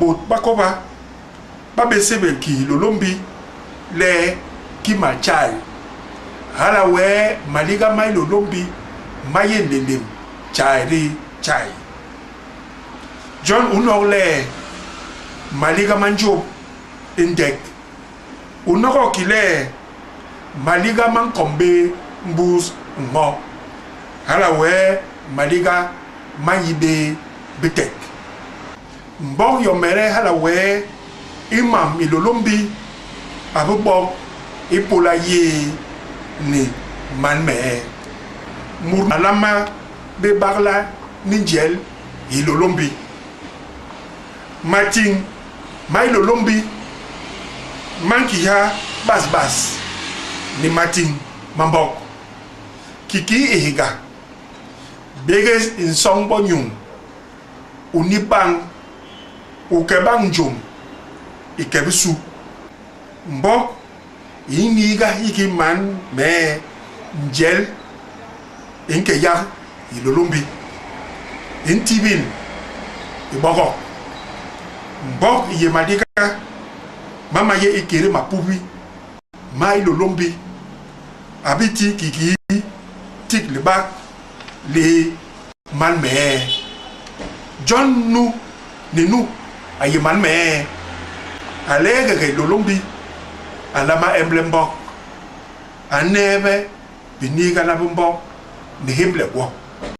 Bôt ba kôba ba bé sébél ki Hilôlômbi le Kimaltjai. Hala wee maliga ma Hilôlômbi ma yé nlélém tjai ni tjai. Jon u nog le maliga ma njôp i ndek. U nogok ki le maliga ma nkôm bé mbus ño. Hala wee maliga ma nyi bé bitek. Mbog yomede hala wee i mam Hilôlômbi a bi bog i pôla yéé ni man mee. Mut a nlama bé bagla ni njel Hilôlômbi. Matiñ ma Hilôlômbi ma nkiha bas bas ni matiñ ma mbog. Kikii ihéga, bégés i nsoñ bo nyuñ, u nip bañ, u ke bañ njom i ke bisu. Mbog i niiga hiki man mee njel i nke yak Hilôlômbi, i ntibil i bogok. Mbog i yé maliga ma ma yé ikédé mapubi ma Hilôlômbi a bi ti kikii tik libak li man mee. Jon nu ni nu a yé man mee, a leegege Hilôlômbi, a nlama emble mbog, a neebe biniigana bi mbog ni hémle gwo.